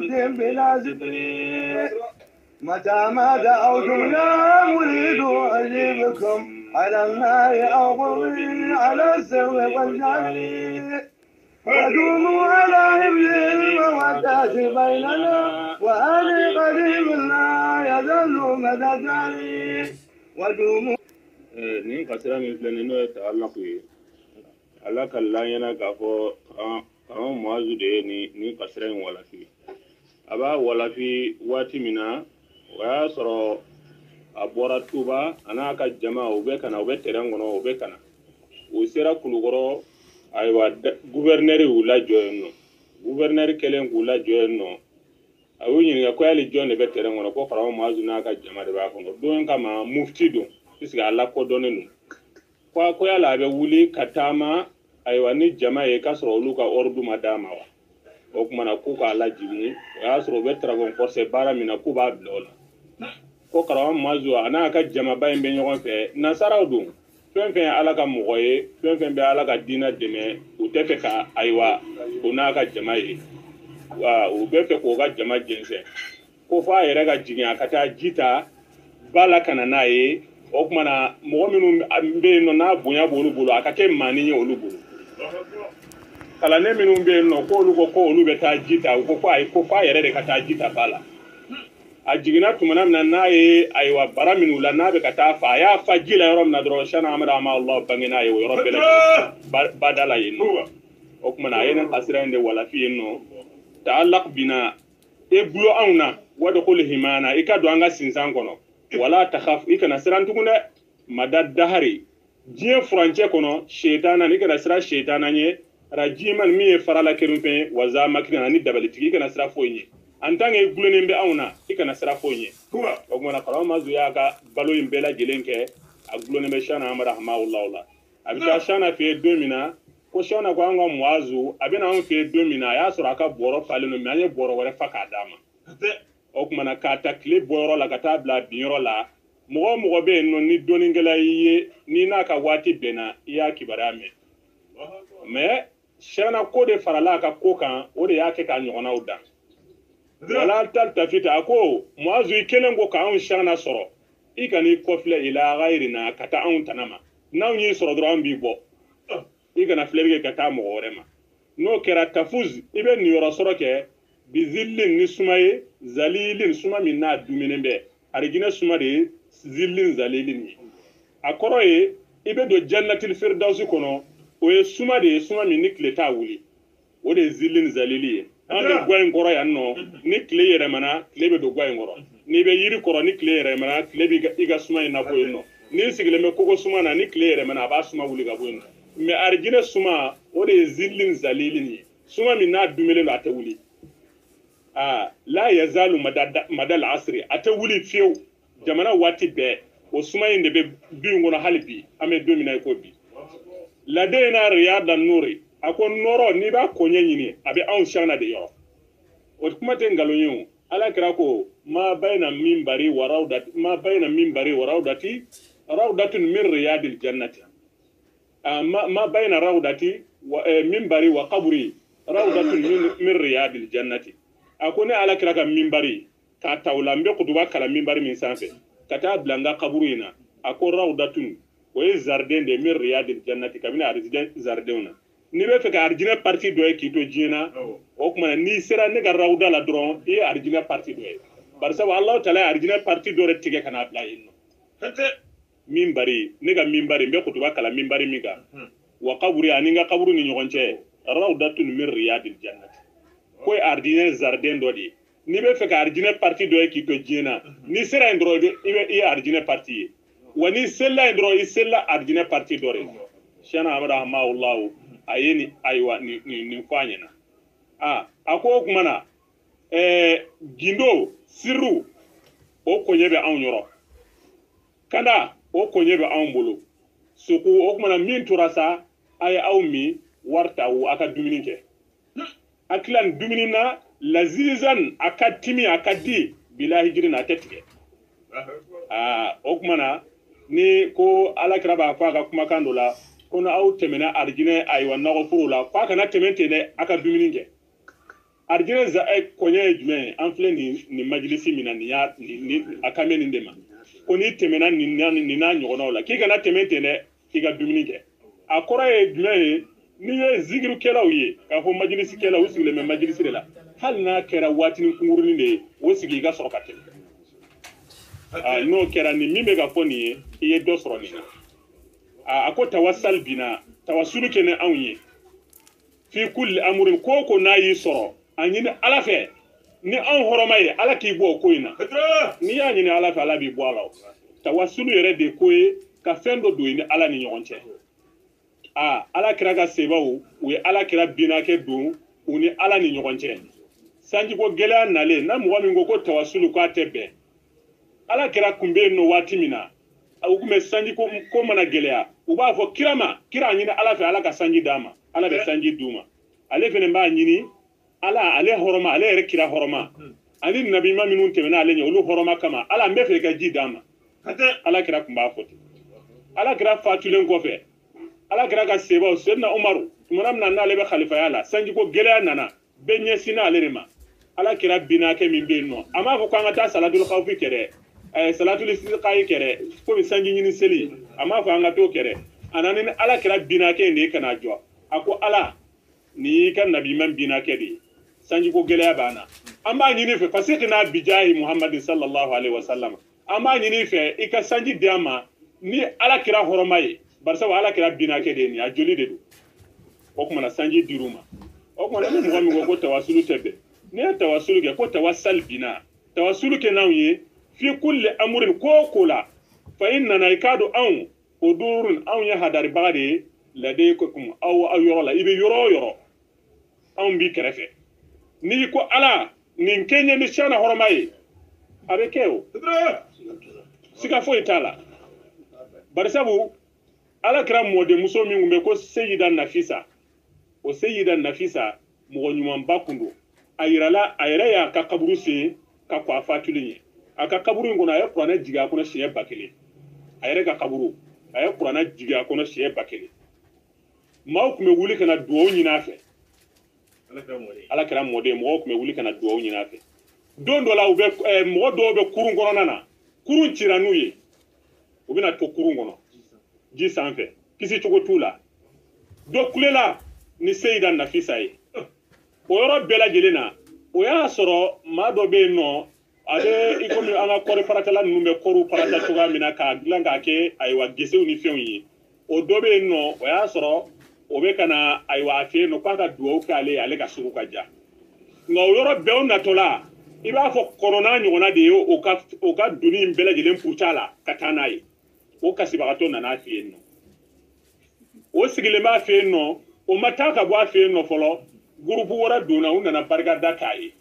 صمت بلا ذكر. متى ما دعوتم لا مريد أجيبكم على النار أو قربي على السر والجهل. ودوموا على حفظ المودة بيننا وأنا قريب لا يزال مدى الدهر. ودوموا Nin kasira min filɛ nin, n'o ye ta'alaku ye, Ala ka laɲɛna k'a fɔ karamɔgɔ Muazu de ye nin kasira in walafi. A b'a walafi waati min na, o y'a sɔrɔ a bɔra Tuba, a n'a ka jama, u bɛ ka na, u bɛ terrain kɔnɔ, u bɛ ka na, u sera Kulukɔrɔ. Ayiwa, guvɛrinɛri y'u lajɔ yen nɔ. Guvɛrinɛri kɛlen k'u lajɔ yen nɔ, a y'u ɲininka ko yali jɔn de bɛ terrain kɔnɔ? Ko karamɔgɔ Muazu n'a ka jama de b'a kɔnɔ. Don kama mufti don, puisque a lakodɔnnen don. Ko yala a bɛ wuli ka taama, ayiwa, ni jama ye k'a sɔrɔ olu ka ordre ma d'a ma wa? O tuma na k'u k'a lajigin. O y'a sɔrɔ u bɛ travaux forcés baara min na, k'u b'a bila o la. Ko karamɔgɔ Muazu a n'a ka jamaba in bɛ ɲɔgɔn fɛ, nasaraw don, fɛn fɛn ye Ala ka mɔgɔ ye, fɛn fɛn bɛ Ala ka diinɛ dɛmɛ, u tɛ fɛ ka, ayiwa, o n'a ka jama ye wa, u bɛ fɛ k'o ka jama jɛnsɛn. Ko f'a yɛrɛ ka jigin, a ka taa ji ta ba la ka na n'a ye. O tuma na mɔgɔ minnu bɛ yen nɔ, n'a bonya b'olu bolo, a ka kɛ maanin ye olu bolo. Kalanden minnu bɛ yen nɔ, k'olu ko k'olu bɛ taa ji ta, u ko ko ayi, ko f'a yɛrɛ de ka taa ji ta ba la. A jiginna tumana min na, n'a ye, ayiwa, bara minnu la, n'a bɛ ka taa fa, a y'a fa ji la yɔrɔ min na dɔrɔn, Shana Amadu Amala bangena ye o yɔrɔ bɛɛ lajɛlen bada la yen nɔ. O tuma na a ye nin kasira in de walafi yen nɔ. Ta'alaq bina, e gulo anw na, wadkhul himana, i ka don an ka sinsan kɔnɔ. Wala takhaf, i kana siran tugun dɛ. Mada dahari, diɲɛ furancɛ kɔnɔ, shetana, i kana siran shetana ɲɛ. Rajiman, min ye farala kerunfɛn ye, wa zamakina, ani dabalitigi, i kana siran foyi ɲɛ. En tant que i gulonnen bɛ anw na, i kana siran foyi ɲɛ. O tuma na karamɔgɔ Mazu y'a ka balo in bɛɛ lajɛlen kɛ, a gulonnen bɛ Shana Amadu Hamawula la. A bɛ taa Shana fɛ yen don min na, ko Shana ko an ka Muazu a bɛna anw fɛ yen don min na, a y'a sɔrɔ a ka bɔrɔ falen don, mais an ye bɔrɔ wɛrɛ fa k'a d'a ma. O tuma na k'a ta tile bɔyɔrɔ la ka taa bila binyɔrɔ la, mɔgɔ o mɔgɔ bɛ yen nɔ ni dɔnnikɛla y'i ye, n'i n'a ka waati bɛnna, i y'a kibaruya mɛn. Mais Shana ko de farala a ka ko kan, o de y'a kɛ k'a ɲɔgɔnnaw dan. Wala taltafita, a ko Muazu, i kelen ko k'anw Shana sɔrɔ, i kan'i kɔfilɛ ila ghayrina, ka taa anw tana ma. N'anw y'i sɔrɔ dɔrɔn, an b'i bɔ, i kana filɛli kɛ ka taa mɔgɔ wɛrɛ ma. N'o kɛra, tafuz, i bɛ niyɔrɔ sɔrɔ kɛ bizilin, ni suma ye, zalilin, suma min n'a duminen bɛ, arijinɛ suma de ye zilin zalilin ye. A kɔrɔ ye i bɛ don jannatil firdausi kɔnɔ, o ye suma de ye, suma min ni tile t'a wuli, o de ye zilin zalili ye. An bɛ gwa in kɔrɔ yan nɔ, ni tile yɛlɛmana, tile bɛ don gwa in kɔrɔ. N'i bɛ yiri kɔrɔ, ni tile yɛlɛmana, tile b'i i ka suma in nabɔ yen nɔ. N'i sigilen bɛ koko suma na, ni tile yɛlɛmana, a b'a suma wuli ka bɔ yen nɔ. Mais arijinɛ suma, o de ye zilin zalilin ye, suma min n'a dumelen don, a tɛ wuli. Aa, la yazalu madal asri, a tɛ wuli fiyewu, jamana waati bɛɛ o suma in de bɛ du in kɔnɔ hali bi, an bɛ don min na i ko bi. Ladeyina riyada nuri, a ko nɔrɔ, n'i b'a koɲɛ ɲini, a bɛ anw Shana de yɔrɔ. O kuma tɛ nkalon ye o. Ala kira ko ma bayna minbari wa rawdati, ma bayna minbari wa rawdati rawdatun min riyadil jannati. Ma bayna rawdati wa minbari wa qabri rawdatun min riyadil jannati. A ko ne Ala kira ka minbari k'a ta o la, n bɛ kutuba kalan minbari min sanfɛ ka taa bila n ka kaburu in na, a ko rawdatun, o ye jardin de min riyadil jannati, kabini arijinɛ jardin na. N'i bɛ fɛ ka arijinɛ partie dɔ ye k'i to diɲɛ na, o tuma na n'i sera ne ka rawda la dɔrɔn, i ye arijinɛ partie dɔ ye. Bari sabu Alahu taala ye arijinɛ partie dɔ de tigɛ ka n'a bila yen nɔ. Minbari, ne ka minbari, n bɛ kutuba kalan minbari min kan, wa kaburi, ani n ka kaburu ni ɲɔgɔn cɛ, rawdatun min riyadil jannati, ko ye arijinɛ jardin dɔ de ye. N'i bɛ fɛ ka arijinɛ partie dɔ ye k'i to diɲɛ na, n'i sera yen dɔrɔn, i ye arijinɛ partie ye. Wa n'i selila yen dɔrɔn, i selila arijinɛ partie dɔ de ye. Shana Amadu Hamawula a ye nin, ayiwa, nin fɔ a ɲɛna. Aa, a ko o tuma na gindo siriw, o koɲɛ bɛ anw yɔrɔ, kanda, o koɲɛ bɛ anw bolo suku. O tuma na min tora sa, a ye aw min wari ta, o a ka dumuni kɛ. A tila nin dumuni na, lazizan, a ka timi, a ka di, bilahi jiri na, a tɛ tigɛ. Aa, o tuma na ni ko Ala kira b'a fɔ a ka kumakan dɔ la ko n'aw tɛmɛna arijinɛ, ayiwa, nɔgɔforo la, k'a kana tɛmɛ ten dɛ, a ka dumuni kɛ. Arijinɛ kɔɲɛ ye jumɛn ye? An filɛ nin majilisi min na, nin y'a a kan bɛ nin de ma. Ko n'i tɛmɛna nin n'a ɲɔgɔnnaw la, k'i kana tɛmɛ ten dɛ, k'i ka dumuni kɛ. A kɔrɔ ye jumɛn ye? N'i ye zikirikɛlaw ye, k'a fɔ majilisikɛlaw, u sigilen bɛ majilisi de la, hali n'a kɛra waatinin kunkurunin de ye, o sigi i ka sɔrɔ ka tɛmɛ. N'o kɛra nin min bɛ ka fɔ nin ye, i ye dɔ sɔrɔ nin na. A ko tawasal bina, tawasulu kɛ ni anw ye. Fi kulli amurin, ko o ko n'a y'i sɔrɔ, a ɲini Ala fɛ ni anw hɔrɔma ye, Ala k'i bɔ o ko in na. N'i y'a ɲini Ala fɛ, Ala b'i bɔ a la. O tawasulu yɛrɛ de ko ye ka fɛn dɔ don i ni Ala ni ɲɔgɔn cɛ. Ala kira ka sebaw, u ye Ala kira binakɛ don u ni Ala ni ɲɔgɔn cɛ. Sanjiko gɛlɛya nalen, na mɔgɔ min ko ko tawasulu k'a tɛ bɛn, Ala kira kun bɛ yen nɔ waati min na, u kun bɛ sanji ko mana gɛlɛya, u b'a fɔ kira ma, kira ɲini Ala fɛ, Ala ka sanji d'a ma, Ala bɛ sanji d'u ma. Ale fɛnɛ b'a ɲini Ala, ale hɔrɔma, ale yɛrɛ kira hɔrɔma, ani nabima minnu tɛmɛna ale ɲɛ, olu hɔrɔma kama, Ala n bɛ fɛ i ka ji d'a ma. Ala kira kun b'a fɔ ten. Ala kira fatulen kɔfɛ, Ala kira ka sebaw, Seydina Umaru, tumana min na n'ale bɛ khalifaya la, sanjiko gɛlɛya nana, bɛɛ ɲɛsinna ale de ma. Ala kira binakɛ min bɛ yen nɔ, a m'a fɔ k'an ka taa salatul khawfi kɛ dɛ, salatul istisqa'i kɛ dɛ, komi sanji ɲini seli, a m'a fɔ an ka t'o kɛ dɛ. A nana ni Ala kira binakɛ in de ye ka n'a jɔ. A ko Ala, nin y'i ka nabiman binakɛ de ye, sanjiko gɛlɛya b'an na, an b'a ɲini fɛ, parce que n'a bijahi Muhammad sallallahu alaihi wa sallam, an b'a ɲini fɛ i ka sanji di an ma ni Ala kira hɔrɔma ye, barisa Ala kira binakɛ de ye nin, a joli de don. O kumana sanji dir'u ma. O kumana ni mɔgɔ min ko ko tawasulu tɛ bɛn, n'i ye tawasulu kɛ, ko tawasal bina, tawasulu kɛ n'anw ye fi kulli amurin, ko o ko la, fa in nana, i k'a dɔn anw o duurun, anw ye hadaribaga de ye, ladaykum, aw yɔrɔ la, i bɛ yɔrɔ o yɔrɔ, anw b'i kɛrɛfɛ. N'i ko Ala nin kɛ ɲɛ ni siyana hɔrɔma ye, a bɛ kɛ o, siga foyi t'a la. Barisabu Ala kira mɔdenmuso min kun bɛ ko Seyida Nafisa, o Seyida Nafisa mɔgɔ ɲumanba kun don. A yirala, a yɛrɛ y'a ka kaburu sen ka kɔ a fatulen ye. A ka kaburu in kɔnɔ, a ye kuranɛ jigin a kɔnɔ siɲɛ 1000. A yɛrɛ ka kaburu, a ye kuranɛ jigin a kɔnɔ siɲɛ 1000. Maaw tun bɛ wuli ka na duwawu ɲini a fɛ. Ala kira mɔden, mɔgɔw tun bɛ wuli ka na duwawu ɲini a fɛ. Don dɔ la, u bɛ mɔgɔ dɔw bɛ kurun kɔnɔna na, kurun cira n'u ye, u bɛna to kurun kɔnɔ ji sanfɛ, kisi cogo t'u la. Dɔ kulela ni Seyida Nafisa ye. O yɔrɔ bɛɛ lajɛlen na, o y'a sɔrɔ maa dɔ bɛ yen nɔ, a bɛ i komi an ka kɔɔri paratala ninnu bɛ kɔɔriw parata cogoya min na, k'a dilan k'a kɛ ayiwa gesew ni fɛnw ye. O dɔ bɛ yen nɔ, o y'a sɔrɔ o bɛ ka na ayiwa a fɛ yen nɔ k'a ka duwawu kɛ ale ye, ale ka sugu ka ja. Nka o yɔrɔ bɛɛ, o natɔla, i b'a fɔ kɔnɔna ɲɔgɔnna de ye o ka doni in bɛɛ lajɛlen puruca la ka taa n'a ye. O kasibagatɔ nana a fɛ yen nɔ, o sigilen b'a fɛ yen nɔ, o ma taa ka bɔ a fɛ yen nɔ fɔlɔ. Gurupu wɛrɛ donna, u nana barikada k'a ye,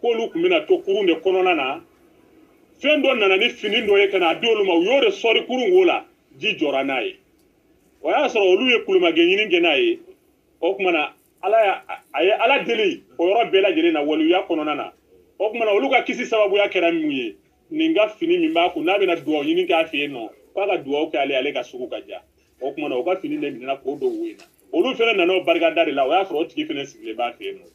k'olu tun bɛna to kurun de kɔnɔna na. Fɛn dɔ nana ni fini dɔ ye ka n'a di olu ma, u y'o de sɔri kurun wo la, ji jɔra n'a ye. O y'a sɔrɔ olu ye kulumagɛ ɲini kɛ n'a ye. O kumana Ala a ye Ala deli o yɔrɔ bɛɛ lajɛlen na waliyuya kɔnɔna na. O kumana olu ka kisi sababuya kɛra mun ye? Nin ka fini min b'a kun, n'a bɛna duwawu ɲini k'a fɛ yen nɔ, k'a ka duwawu kɛ ale, ale ka sugu ka ja. O kumana o ka fini de minɛna k'o don wo in na. Olu fɛnɛ nana o barikada de la, o y'a sɔrɔ o tigi fɛnɛ sigilen b'a fɛ yen nɔ.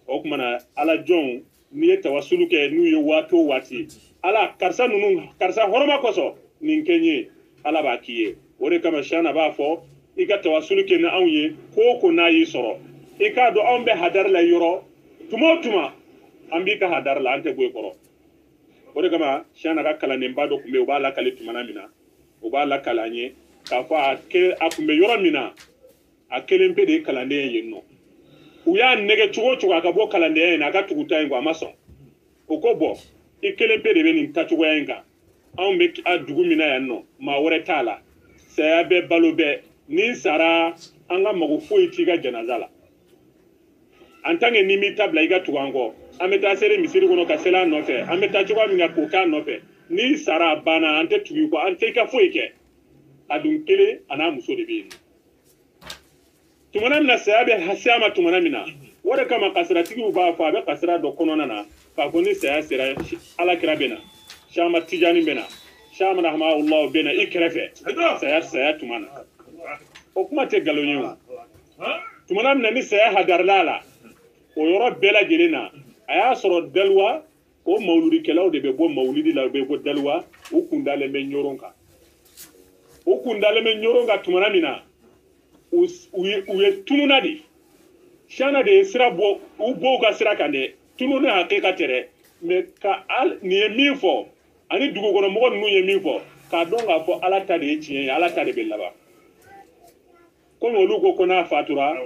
O kumana Ala jɔnw, n'i ye tawasulu kɛ n'u ye waati o waati, Ala karisa ninnu, karisa hɔrɔma kosɔn nin kɛ n ye, Ala b'a k'i ye. O de kama Siyana b'a fɔ, i ka tawasulu kɛ ni anw ye, ko o ko n'a y'i sɔrɔ, i k'a dɔn anw bɛ hadari la yɔrɔ tuma o tuma, an b'i ka hadari la, an tɛ bɔ i kɔrɔ. O de kama Siyana ka kalandenba dɔ tun bɛ yen, u b'a lakale tumana min na, u b'a lakale an ye k'a fɔ a tun bɛ yɔrɔ min na, a kelen pe de ye kalanden ye yen nɔ. U y'a nɛgɛ cogo o cogo a ka bɔ kalandenya in na, a ka tugu ta in kɔ, a ma sɔn. O ko bɔn, i kelen pe de bɛ nin tacogoya in kan, anw bɛ a dugu min na yan nɔ, maa wɛrɛ t'a la, saya bɛɛ balo bɛɛ, ni sara an ka mago foyi t'i ka janaza la. En tant que n'i m'i ta bila i ka tugu an kɔ, an bɛ taa seli misiri kɔnɔ ka seli a nɔfɛ, an bɛ taa cogoya min kan k'o k'a nɔfɛ, n'i sara a banna, an tɛ tugu i kɔ, an tɛ i ka foyi kɛ. A dun kelen a n'a muso de bɛ yen nɔ. Tumana min na saya bɛ se a ma tumana min na, o de kama kasiratigiw b'a fɔ, a bɛ kasira dɔ kɔnɔna na k'a fɔ ni saya sera, Ala kira bɛ na, Siyama Tijani bɛ na, Siyama Rahimahullah bɛ na i kɛrɛfɛ saya tuma na. O kuma tɛ nkalon ye o. Tumana min na ni saya hadarila a la, O yɔrɔ bɛɛ lajɛlen na a y'a sɔrɔ daliwa o mawuludikɛlaw de bɛ bɔ mawuludi la u bɛ bɔ daliwa u kun dalen bɛ ɲɔrɔn kan u kun dalen bɛ ɲɔrɔn kan tumana min na u ye tununa de Shana de ye sira bɔ u bɔ u ka sira kan dɛ tununi hakika tɛ dɛ mɛ ka nin ye min fɔ ani dugukɔnɔmɔgɔ ninnu ye min fɔ k'a dɔn k'a fɔ Ala ta de ye tiɲɛ ye Ala ta de bɛ laban komi olu ko n'a fatura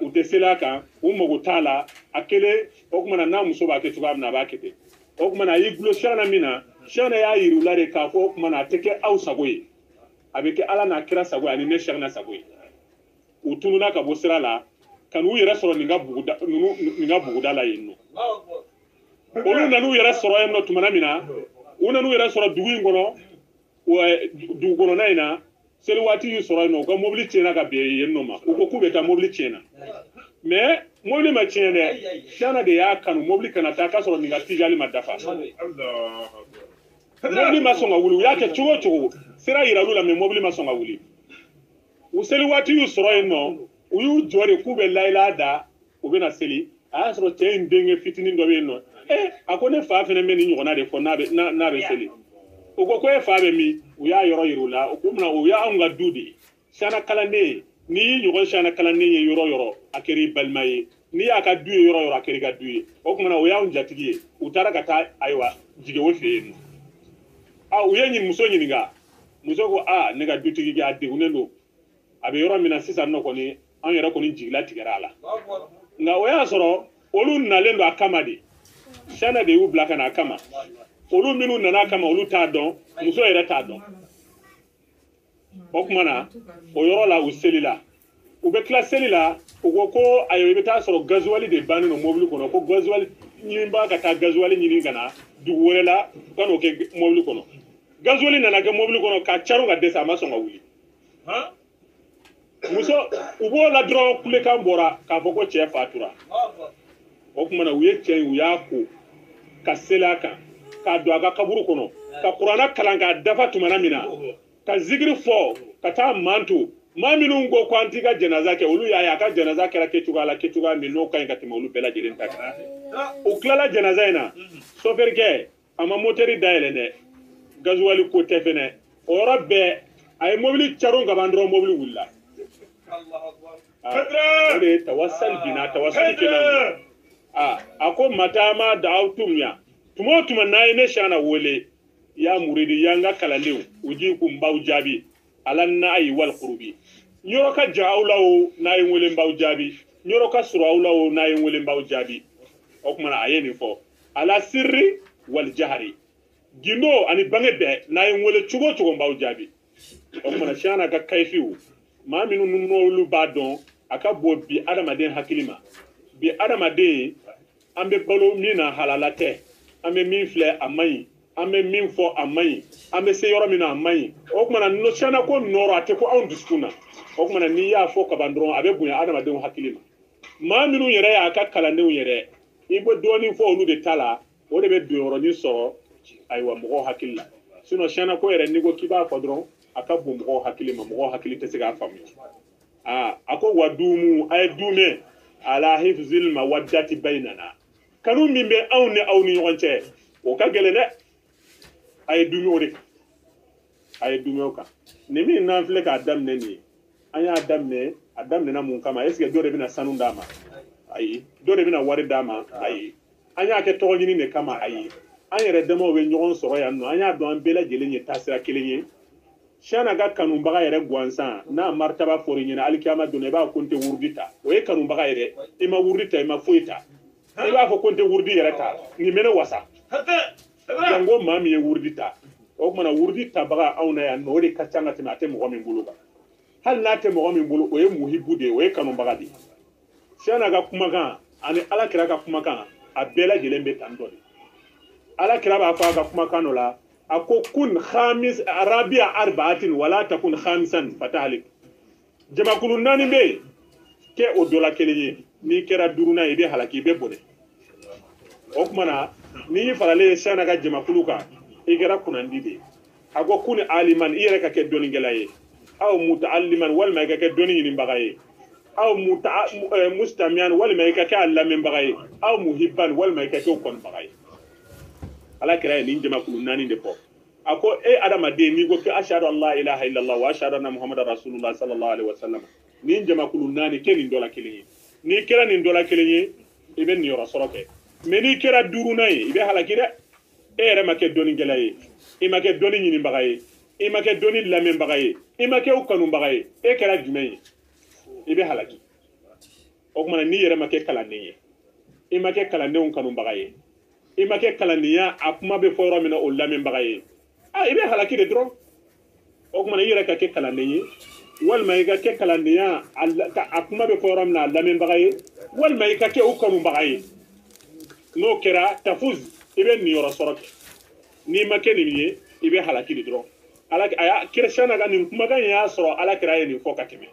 u tɛ seli a kan u mago t'a la a kelen o tuma na n'a muso b'a kɛ cogoya min na a b'a kɛ ten o tuma na a y'i gulo Shana min na Shana y'a yir'u la de k'a fɔ o tuma na a tɛ kɛ aw sago ye a bɛ kɛ Ala n'a kira sago ye ani ne Shana sago ye u tununa ka bɔ sira la ka n'u yɛrɛ sɔrɔ nin ka buguda la yen nɔ olu nan'u yɛrɛ sɔrɔ yen nɔ tumana min na u nan'u yɛrɛ sɔrɔ dugu in kɔnɔ dugu kɔnɔna in na seli waati y'u sɔrɔ yen nɔ u ka mobili tiɲɛna ka bin yen nɔ ma u ko k'u bɛ taa mobili tiɲɛna mɛ mobili ma tiɲɛ dɛ Shana de y'a kanu mobili kana taa k'a sɔrɔ nin ka tijali ma dafa mobili ma sɔn ka wuli u y'a kɛ cogo o cogo sira yira olu la mɛ mobili ma sɔn ka wuli u seli waati y'u sɔrɔ yen nɔ u y'u jɔ de k'u bɛ layila da u bɛna seli a y'a sɔrɔ cɛ in denkɛ fitinin dɔ bɛ yen nɔ a ko ne fa fana bɛ nin ɲɔgɔnna de fɔ n'a bɛ seli u ko e fa bɛ min u y'a yɔrɔ yir'u la o ko munna o y'anw ka du de ye Shana kalanden n'i y'i ɲɔgɔn Shana kalanden ye yɔrɔ yɔrɔ a kɛra i balima ye n'i y'a ka du ye yɔrɔ yɔrɔ a kɛra i ka du ye o tuma na o y'anw jatigi ye u taara ka taa ayiwa jigin o fɛ yen nɔ u ye muso ɲininka muso ko ne ka dutigi kɛ a degunnen don a bɛ yɔrɔ min na sisan nɔ kɔni an yɛrɛ kɔni jigila tigɛra a la nka o y'a sɔrɔ olu nalen don a kama de Shana de y'u bila ka na a kama olu minnu nana a kama olu t'a dɔn muso yɛrɛ t'a dɔn o tuma na o yɔrɔ la u selila u bɛ tila seli la u ko ayiwa i bɛ taa sɔrɔ gazuwali de bannen don mobili kɔnɔ ko gazuwali ɲinibaa ka taa gazuwali ɲini ka na dugu wɛrɛ la u ka n'o kɛ mobili kɔnɔ gazuwali nana kɛ mobili kɔnɔ ka caron ka dɛsɛ a ma sɔn ka wuli muso u b'o la dɔrɔn kulekan bɔra k'a fɔ ko cɛ fatura o tuma na u ye cɛ in u y'a ko ka seli a kan k'a don a ka kaburu kɔnɔ ka kuranna kalan k'a dafa tumana min na ka zikiri fɔ ka taa manto maa minnu ko ko an t'i ka jɛnaza kɛ olu y'a ye a ka jɛnaza kɛra kɛcogoya la kɛcogoya min n'o ka ɲi ka tɛmɛ olu bɛɛ lajɛlen ta kan u tilala jɛnaza in na sofɛrikɛ a ma motɛri dayɛlɛ dɛ gazuwali ko tɛ fɛnɛ o yɔrɔ bɛɛ a ye mobili caron ka ban dɔrɔn mobili wulila o de ye tawasali binna tawasali kɛnɛ a ko matama da'awtum ya tuma o tuma n'a ye ne Shana wele ya muridi ya n ka kalandenw u ji kun b'aw jaabi ala n'a ye wal kurubi yɔrɔ ka jan aw la o n'a ye n wele n b'aw jaabi yɔrɔ ka surun aw la o n'a ye n wele n b'aw jaabi o tuma na a ye nin fɔ ala sirri wal jahari gindo ani bange bɛɛ n'a ye n wele cogo o cogo n b'aw jaabi o tuma na Shana ka kayifiw maa minnu n'olu b'a dɔn a ka bon bi adamaden hakili ma bi adamaden an bɛ balo min na halala tɛ an bɛ min filɛ a man ɲi an bɛ min fɔ a man ɲi an bɛ se yɔrɔ min na a man ɲi o tuma na Shana ko nɔrɔ a tɛ ko anw dusukun na o tuma na n'i y'a fɔ kaban dɔrɔn a bɛ bonya adamadenw hakili ma maa minnu yɛrɛ y'a ka kalandenw yɛrɛ i bɛ dɔɔnin fɔ olu de ta la o de bɛ donyɔrɔnin sɔrɔ ayiwa mɔgɔw hakili la sinon Shana ko yɛrɛ n'i ko k'i b'a fɔ dɔrɔn a ka bon mɔgɔw hakili ma mɔgɔw hakili tɛ se k'a faamuya a ko wa duumu a ye duumɛ ala hifzil mawaddati bainana kanu min bɛ anw ni aw ni ɲɔgɔn cɛ o ka gɛlɛn dɛ a ye duumɛ o de kan a ye duumɛ o kan nin min n'an filɛ k'a daminɛ nin ye an y'a daminɛ a daminɛna mun kama est ce que dɔ de bɛna sanu d'a ma ayi dɔ de bɛna wari d'a ma ayi an y'a kɛ tɔgɔ ɲini de kama ayi an yɛrɛ damaw bɛ ɲɔgɔn sɔrɔ yan nɔ an y'a dɔn an bɛɛ lajɛlen ye taasira kelen ye Shana ka kanubaga yɛrɛ gansan n'a maritaba fɔr'i ɲɛna alikiyama donna i b'a fɔ ko n tɛ wurudi ta o ye kanubaga ye dɛ i ma wurudi ta i ma foyi ta i b'a fɔ ko n tɛ wurudi yɛrɛ ta nin bɛ ne wasa jango maa min ye wurudi ta o tuma na wurudi tabaga anw na yan nɔ o de ka ca ka tɛmɛ a tɛ mɔgɔ min bolo kan hali n'a tɛ mɔgɔ min bolo o ye muhibu de ye o ye kanubaga de ye Shana ka kumakan ani Ala kira ka kumakan a bɛɛ lajɛlen bɛ tan tɔ de Ala kira b'a fɔ a ka kumakan dɔ la a ko kun khamis rabia arba'atin wala takun khamisan fatahlik jamakulu naani bɛ yen kɛ o dɔ la kelen ye n'i kɛra duurunan ye i bɛ halaki i bɛ bɔnɛ o tuma na n'i faralen ye Shana ka jamakulu kan i kɛra kunnandi de ye a ko kun aliman i yɛrɛ ka kɛ dɔnnikɛla ye aw muta'alliman walima i ka kɛ dɔnni ɲinibaga ye Aw mustamiyan walima i ka kɛ a lamɛnbaga ye, aw muhibban walima i ka kɛ o kɔnibaga ye. Ala kira ye nin jamakulu naani de fɔ. A ko e adamaden, n'i ko ko ashhadu an la ilaha illallah wa ashhadu anna muhammadan rasulullah sallallahu alaihi wasallam, nin jamakulu naani kɛ nin dɔ la kelen ye. N'i kɛra nin dɔ la kelen ye, i bɛ niyɔrɔ sɔrɔ kɛ. Mɛ n'i kɛra duurunan ye, i bɛ halaki dɛ. E yɛrɛ ma kɛ dɔnnikɛla ye, i ma kɛ dɔnni ɲinibaga ye, i ma kɛ dɔnni lamɛnbaga ye, i ma kɛ o kanubaga ye, e kɛra jumɛn ye? I bɛ halaki. O tuma na n'i yɛrɛ ma kɛ kalanden ye, i ma kɛ kalandenw kanubaga ye, i ma kɛ kalandenya a kuma bɛ fɔ yɔrɔ min na o lamɛnbaga ye, i bɛ halaki de dɔrɔn. O tuma na i yɛrɛ ka kɛ kalanden ye, walima i ka kɛ kalandenya a kuma bɛ fɔ yɔrɔ min na a lamɛnbaga ye, walima i ka kɛ o kanubaga ye. N'o kɛra tafuz, i bɛ niyɔrɔ sɔrɔ kɛ. N'i ma kɛ nin ye, i bɛ halaki de dɔrɔn. Ala a y'a kira ka nin kumakan in y'a sɔrɔ ala kira ye nin fɔ ka tɛmɛ.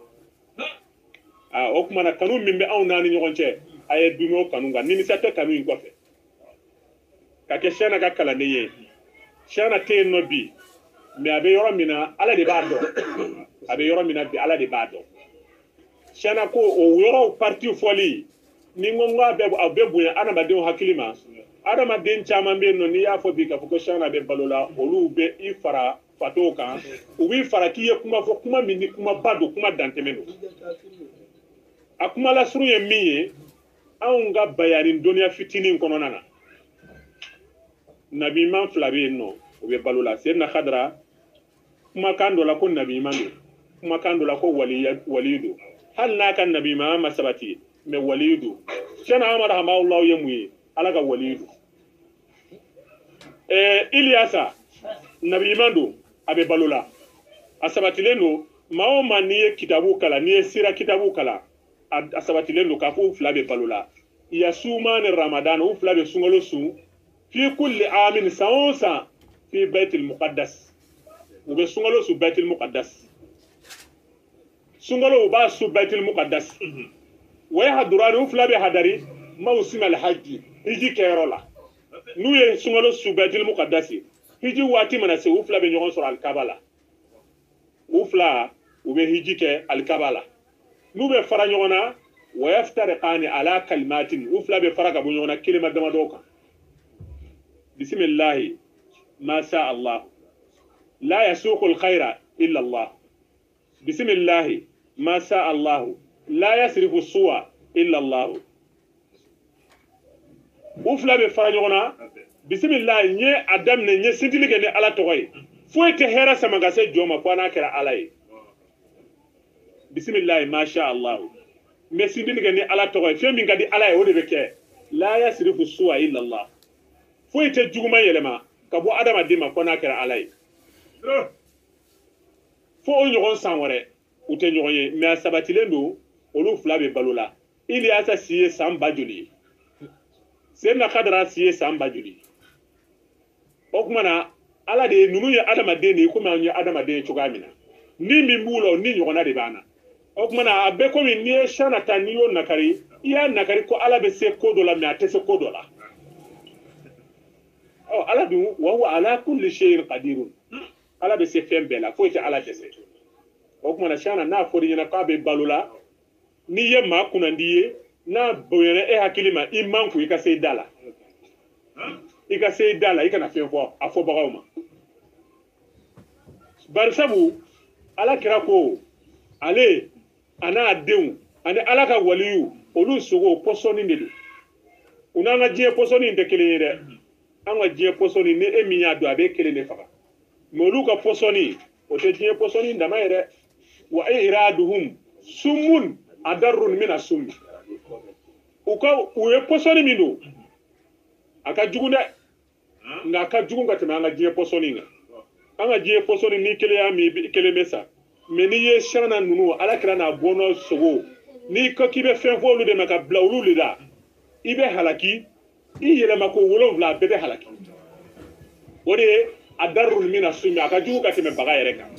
O tuma na kanu min bɛ anw n'a ni ɲɔgɔn cɛ, a ye dume o kanu kan, nimisa tɛ kanu in kɔfɛ. Ka kɛ Siyana ka kalanden ye, Siyana tɛ yen nɔ bi, mɛ a bɛ yɔrɔ min na ala de b'a dɔn. A bɛ yɔrɔ min na bi ala de b'a dɔn. Siyana ko o yɔrɔw parti fɔli, ni n ko n k'a bɛ bonya adamadenw hakili ma. Adamaden caman bɛ yen nɔ, n'i y'a fɔ bi k'a fɔ ko Siyana bɛ balo la, olu bɛ i fara fatɔw kan, u b'i fara k'i ye kuma fɔ, kuma min ni kumaba don, kuma dantɛmɛ don. A kuma lasurun ye min ye, anw ka bayani dɔnniya fitinin kɔnɔna na, nabiɲuman fila bɛ yen nɔ, u bɛ balo la. Seyidina Khadra kumakan dɔ la ko nabiɲuman don, kumakan dɔ la ko waliyu don. Hali n'a ka nabiɲumanya ma sabati, mɛ waliyu don. Siyana Amadu Hamawula ye mun ye? Ala ka waliyu don. Iliyasa nabiɲuman don, a bɛ balo la, a sabatilen don. Maa o maa n'i ye kitabu kalan, n'i ye sira kitabu kalan, a sabatilen don k'a fɔ u fila bɛ balo la. Yasuma ni Ramadan, u fila bɛ sunkalo sun fi kulli amin, san o san, fi baitil muqaddas. U bɛ sunkalo sun baitil muqaddas. Sunkalo u b'a sun baitil muqaddas. Wa yahdurani, u fila bɛ hadari mawsim alhajji, hiji kɛyɔrɔ la. N'u ye sunkalo sun baitil muqaddas, hiji waati mana se, u fila bɛ ɲɔgɔn sɔrɔ alikaba la. U fila u bɛ hiji kɛ alikaba la. N'u bɛ fara ɲɔgɔn na, wa yaftariqani ala kalimatin, u fila bɛ fara ka bɔ ɲɔgɔn na kelema damadɔ kan. Bisimilahi ma sha Allah la yasuqu alkhayra illa Allah. Bisimilahi ma sha Allah la yasrifu suwa illa Allah. U fila bɛ fara ɲɔgɔn na. Bisimilahi, n ye a daminɛ, n ye sintili kɛ ni ala tɔgɔ ye. Foyi tɛ hɛrɛ sama ka se jɔn ma fo n'a kɛra ala ye. Bisimilahi ma sha Allah, n bɛ sintili kɛ ni ala tɔgɔ ye, fɛn min ka di ala ye o de bɛ kɛ. La yasrifu suwa illa Allah, foyi tɛ juguman yɛlɛma ka bɔ adamaden ma fo n'a kɛra ala ye. Fo o ɲɔgɔn san wɛrɛ u tɛ ɲɔgɔn ye, mɛ a sabatilen don, olu fila bɛ balo la. Iliyasa si ye san ba joli ye? Seyidina Khadra si ye san ba joli ye? O tuma na ala de ye ninnu ye adamaden de ye, komi an ye adamaden ye cogoya min na. Ni min b'u la, o ni ɲɔgɔnna de b'an na. O tuma na a bɛ komi n'i ye Siyana ta, n'i y'o nakari, i y'a nakari ko ala bɛ se ko dɔ la, mɛ a tɛ se ko dɔ la. Ɔ ala dun, wa huwa ala kulli shay'in qadirun, ala bɛ se fɛn bɛɛ la, foyi tɛ ala dɛsɛ. O tuma na Siyana n'a fɔr'i ɲɛna k'a bɛ balo la, n'i ye maa kunnandi ye, n'a bonyana e hakili ma, i man kun, i ka se i da la. I ka se i da la, i kana fɛn fɔ a fɔbagaw ma. Barisabu ala kira ko ale a n'a denw ani ala ka waliyu, olu sogo pɔsɔni de don. U n'an ka diɲɛ pɔsɔni in tɛ kelen ye dɛ. An ka diɲɛ pɔsɔni, ni e min y'a dɔn, a bɛ kelen de faga. Mɛ olu ka pɔsɔni, o tɛ diɲɛ pɔsɔni dama ye dɛ. Wa iraduhum sumun adarrun mina summi. U ye pɔsɔni min don, a ka jugu dɛ. Nka a ka jugu ka tɛmɛ an ka diɲɛ pɔsɔni kan. An ka diɲɛ pɔsɔni, ni kelen y'a min, kelen bɛ sa. Mɛ n'i ye Siyana ninnu, ala kira n'a bɔnna sogo, n'i ko k'i bɛ fɛn fɔ olu de ma ka bila olu de la, i bɛ halaki. I yɛlɛma ko 7, a bɛɛ bɛ halaki. O de ye a darul mina sumi, a ka jugu ka tɛmɛ baga yɛrɛ kan.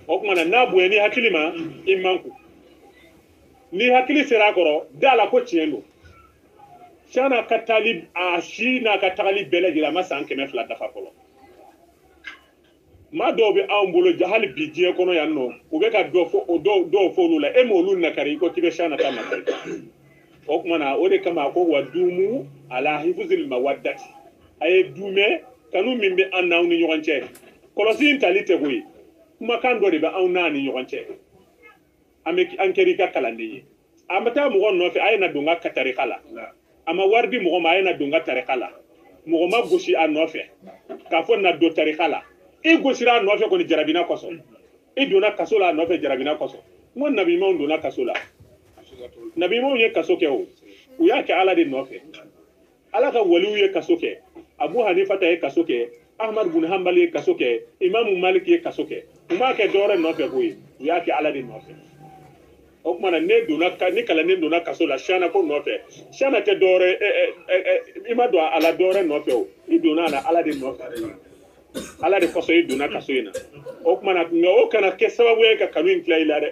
O tuma na n'a bonya ni hakili ma, i man kun. Ni hakili sera a kɔrɔ, da la ko tiɲɛ don. Siyana ka taali, a si n'a ka tagali bɛɛ lajɛlen, a ma san 200 dafa fɔlɔ. Maa dɔw bɛ anw bolo hali bi diɲɛ kɔnɔ yan nɔ, u bɛ ka dɔ fɔ dɔw fɔ olu la, e m'olu nakari i ko k'i bɛ Shana ta nakari. O tuma na o de kama a ko wa dumu ala hifuzil mawaddati, a ye dumɛ kanu min bɛ an n'aw ni ɲɔgɔn cɛ. Kɔlɔsi in tali tɛ koyi, kumakan dɔ de bɛ anw n'a ni ɲɔgɔn cɛ. An bɛ an kɛra i ka kalanden ye, a ma taa mɔgɔ nɔfɛ a ye na don n ka tarika la, a ma wari di mɔgɔ ma a ye na don n ka tarika la, mɔgɔ ma gosi a nɔfɛ k'a fɔ na don tarika la. I gosira a nɔfɛ kɔni jarabina kosɔn, i donna kaso la a nɔfɛ jarabina kosɔn. N ko nabiɲumanw donna kaso la, nabiɲumanw ye kaso kɛ o, u y'a kɛ Ala de nɔfɛ. Ala ka waliw ye kaso kɛ, Abu Hanifa ta ye kaso kɛ, Ahmad bin Hanbal ye kaso kɛ, Imamu Malik ye kaso kɛ. U m'a kɛ dɔwɛrɛ nɔfɛ koyi, u y'a kɛ Ala de nɔfɛ. O tuma na ne donna ni kalanden donna kaso la Shana ko nɔfɛ, Shana tɛ dɔwɛrɛ, i ma don a la dɔwɛrɛ nɔfɛ o, i donna a la Ala de nɔfɛ. Ala de kosɔn i donna kaso in na. O tuma na nka o kana kɛ sababu ye ka kanu in tila i la dɛ.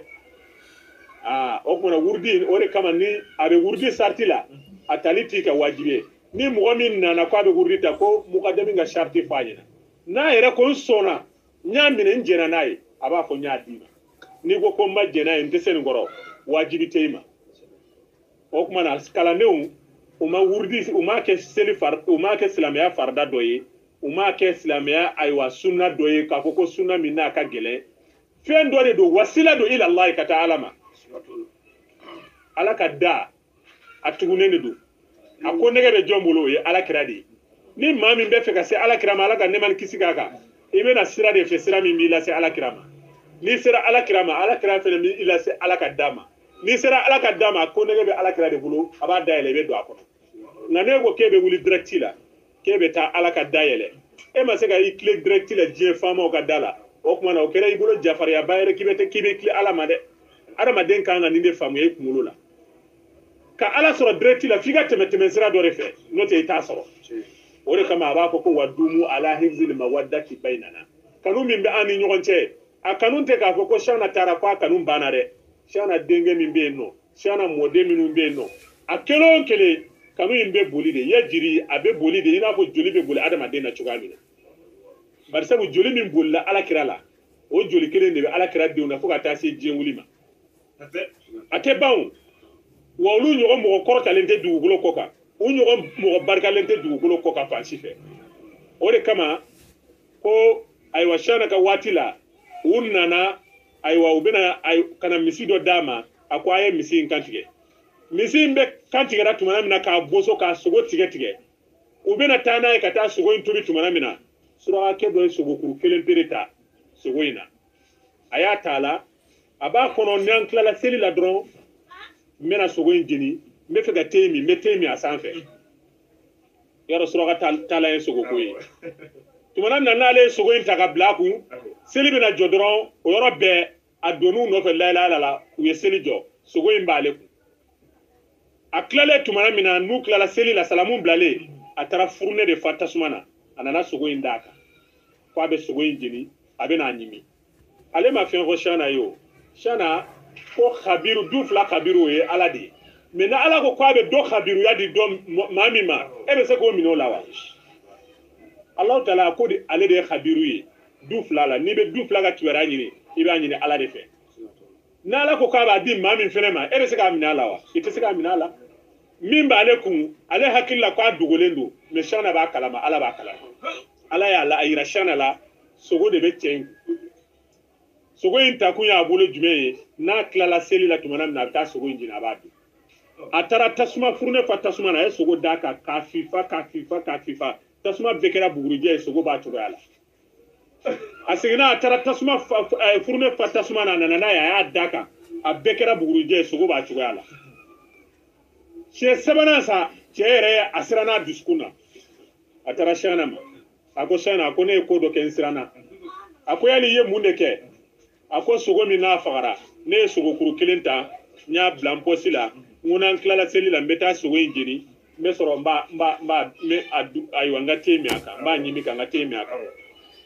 Aa, o tuma na wurudi o de kama ni a bɛ wurudi sariti la, a tali t'i ka wajibi ye. Ni mɔgɔ min nana k'a bɛ wurudi ta, ko mukadami ka sariti fɔ a ɲɛna, n'a yɛrɛ ko n sɔnna, n y'a minɛ, n jɛnna n'a ye, a b'a fɔ n y'a d'i ma. N'i ko ko n ma jɛn n'a ye, n tɛ se nin kɔrɔ, wajibi tɛ i ma. O tuma na kalandenw u ma wurudi, u m'a kɛ seli fari, u m'a kɛ silamɛya farida dɔ ye, u m'a kɛ silamɛya ayiwa sunna dɔ ye, k'a fɔ ko sunna min n'a ka gɛlɛn. Fɛn dɔ de don, wasila don ila Allah, ka taa Ala ma. Ala ka da a tugunnen de don, a ko nɛgɛ bɛ jɔn bolo, o ye Ala kira de ye. Ni maa min bɛ fɛ ka se Ala kira ma, Ala ka nɛɛma ni kisi k'a kan, i bɛna sira de fɛ, sira min b'i lase Ala kira ma. N'i sera Ala kira ma, Ala kira fɛnɛ b'i lase Ala ka da ma. N'i sera Ala ka da ma, a ko nɛgɛ bɛ Ala kira de bolo, a b'a dayɛlɛ, i bɛ don a kɔnɔ. Nka n'e ko k'e bɛ wuli direct la, k'e bɛ taa Ala ka da yɛlɛ, e ma se ka i tile direct la diɲɛ faamaw ka da la, o tuma na o kɛra i bolo jafariyaba yɛrɛ k'i bɛ tile Ala ma dɛ. Adamaden kan ka nin de faamuya i kunkolo la. Ka Ala sɔrɔ direct la, f'i ka tɛmɛ tɛmɛsira dɔ de fɛ, n'o tɛ i t'a sɔrɔ. O de kama a b'a fɔ ko wa dumu ala hifzil mawaddati bainana. Kanu min bɛ an ni ɲɔgɔn cɛ, a kanu tɛ k'a fɔ ko Shana taara ko a kanu banna dɛ. Shana denkɛ min bɛ yen nɔ, Shana mɔden minnu bɛ yen nɔ, a kelen o kelen kanu in bɛ boli de, yajiri a bɛ boli de, i n'a fɔ joli bɛ boli adamaden na cogoya min na. Bari sabu joli min bolila Ala kira la, o joli kelen de bɛ Ala kira denw na fo ka taa se diɲɛ wuli ma. A tɛ ban o. Wa olu ɲɔgɔn mɔgɔ kɔrɔtalen tɛ dugukolo kɔ kan, u ɲɔgɔn mɔgɔ barikalen tɛ dugukolo kɔ kan fan si fɛ. O de kama ko ayiwa Shana ka waati la, u nana ayiwa u bɛna ka na misi dɔ d'a ma, a ko a ye misi in kantigɛ. Misi in bɛ kantigɛra tuma min na k'a boso k'a sogo tigɛ tigɛ, u bɛna taa n'a ye ka taa sogo in tobi tuma min na, surakakɛ dɔ ye sogokuru kelen pere ta sogo in na, a y'a ta a la, a b'a kɔnɔ n'an tilala seli la dɔrɔn, n bɛna sogo in jeni, n bɛ fɛ ka te min, n bɛ te min a sanfɛ. Yarɔ suraka taala ye sogoko ye. Tuma min na n'ale ye sogo in ta ka bila a kun, seli bɛna jɔ dɔrɔn, o yɔrɔ bɛɛ a donn'u nɔfɛ layilayila la, u ye seli jɔ, sogo in b'ale kun. A tilalen tuma min na, n'u tilala seli la, salamu bilalen, a taara furunɛ de fa tasuma na, a nana sogo in d'a kan, k'a bɛ sogo in jeni, a bɛ n'a ɲimi. Ale ma fɛn fɔ Shana ye o. Shana ko kabiru, du fila kabiru, o ye Ala de ye. Mais ni Ala ko k'a bɛ dɔ kabiruya di dɔ maa min ma, e bɛ se k'o minɛ o la wa? Alahu taala ko de ale de ye kabiru ye du fila la. N'i bɛ du fila ka kibaruya ɲini, i b'a ɲini Ala de fɛ. N'Ala ko k'a b'a di maa min fɛnɛ ma, e bɛ se k'a minɛ a la wa? I tɛ se k'a minɛ a la. Min b'ale kun, ale hakili la k'a dogolen don, mais Shana b'a kalama, Ala b'a kalama. Ala y'a la a yira Shana la, sogo de bɛ cɛ in kun. Sogo in takun y'a bolo jumɛn ye? N'a tilala seli la tuma min na, a bɛ taa sogo in jeni, a b'a dun. A taara tasuma furunɛ fa tasuma na, a ye sogo d'a kan k'a fifa k'a fifa k'a fifa, tasuma bɛɛ kɛra bugurijɛ ye, sogo b'a cogoya la. A seginna, a taara tasuma furunɛ fa tasuma na, a nana n'a ye, a y'a d'a kan, a bɛɛ kɛra bugurijɛ ye, sogo b'a cogoya la. Siɲɛ sabanan sa, cɛ yɛrɛ a siranna a dusukun na, a taara Shana ma, a ko Shana, a ko ne ye ko dɔ kɛ, n siranna. A ko yali i ye mun de kɛ? A ko sogo min n'a fagara, ne ye sogokuru kelen ta, n y'a bila n pɔsi la, n ko n'an tilala seli la, n bɛ taa sogo in jeni, n bɛ sɔrɔ n b'a n b'a n b'a n bɛ a du, ayiwa n ka te min a kan, n b'a ɲimi ka n ka te min a kan.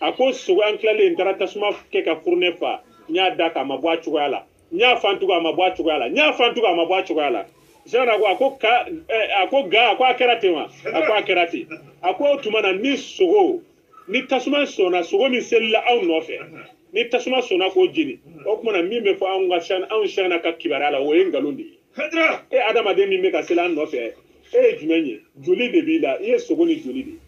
A ko sogo an tilalen, n taara tasuma kɛ ka furunɛ fa, n y'a da k'a ma bɔ a cogoya la, n y'a fan tugun a ma bɔ a cogoya la, n y'a fan tugun a ma bɔ a cogoya la. Shana ko a ko ka a ko ga, a ko a kɛra ten wa? A ko a kɛra ten. A ko o tuma na ni sogo Ni tasuma sɔnna sogo min selila aw nɔfɛ ni tasuma sɔnna k'o jeni o tuma na min bɛ fɔ anw ka anw siyana ka kibaruya la o ye nkalon de ye. E adamaden min bɛ ka seli an nɔfɛ e ye jumɛn ye? Joli de b'i la, i ye sogo ni joli de ye.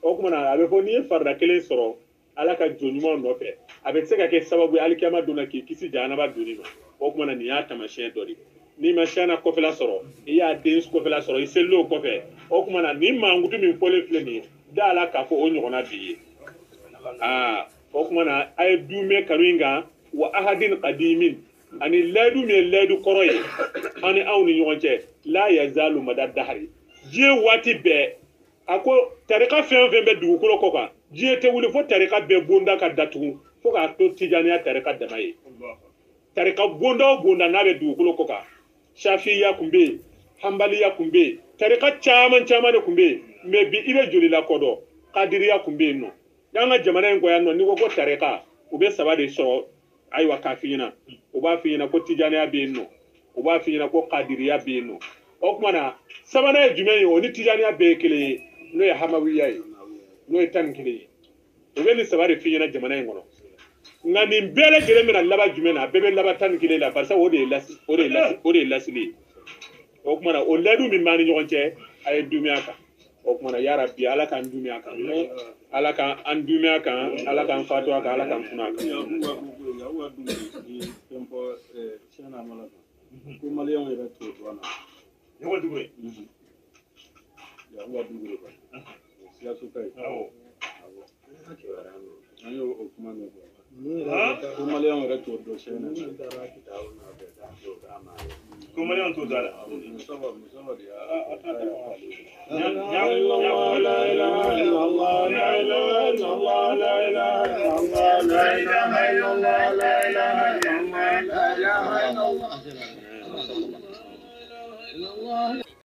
O tuma na a bɛ fɔ n'i ye farida kelen sɔrɔ Ala ka jɔn ɲumanw nɔfɛ a bɛ se ka kɛ sababu ye alikiyama don na k'i kisi jahanama donni ma. O tuma na nin y'a taamasiyɛn dɔ de ye. N'i ma siyana kɔfɛla sɔrɔ i y'a den kɔfɛla sɔrɔ i selil'o kɔfɛ o tuma na nin mankutu min fɔlen filɛ nin ye da la k'a fɔ o ɲɔgɔnna b'i ye. Aa o tuma na a ye dumɛ kanu in kan wa ahadin qadimin ani layidu min ye layidu kɔrɔ ye ani aw ni ɲɔgɔn cɛ la yazalu mada dahari diɲɛ waati bɛɛ. A ko tarika fɛn o fɛn bɛ dugukolo kɔ kan diɲɛ tɛ wuli fo tarika bɛɛ bonda ka datugu fo k'a to tijaniya tarika dama ye. Tarika bonda o bonda n'a bɛ dugukolo kɔ kan shafiya kun bɛ yen, hanbaliya kun bɛ yen, tarika caman caman de kun bɛ yen. Mɛ bi i bɛ joli la kɔdɔ kadiriya kun bɛ yen nɔ. N'an ka jamana in kɔ yan nɔ n'i ko ko tarika u bɛ saba de sɔrɔ ayiwa k'a f'i ɲɛna. U b'a f'i ɲɛna ko tijaniya bɛ yen nɔ, u b'a f'i ɲɛna ko kadiriya bɛ yen nɔ. O tuma na sabanan ye jumɛn ye? O ni tijaniya bɛɛ ye kelen ye, n'o ye hamawiya ye, n'o ye 11 ye. U bɛ nin saba de f'i ɲɛna jamana in kɔnɔ. Nka nin bɛɛ lajɛlen bɛna laban jumɛn na? A bɛɛ bɛ laban 11 la barisa o de ye lasili ye. O tuma na o layidu min b'an ni ɲɔgɔn cɛ a ye duumɛ a kan. O tuma na yarabi Ala k'an duumɛ a kan, Ala k'an duumɛ a kan, Ala k'an fatu a kan, Ala k'an kunna a kan. Ko maliyɛnw yɛrɛ t'o dɔn na. Ɲɔgɔn dugu ye. Yakuba Dugure kɔni. O Sikaso ka ye. Awɔ. An y'o o kuma min fɔ. Ko maliyɛnw yɛrɛ t'o dɔn sɛbɛn na. Ko maliyɛnw t'o dɔn a la. Musafa de y'a. La ilaha illallah, la ilaha illallah, la ilaha illallah, la ilaha illallah, la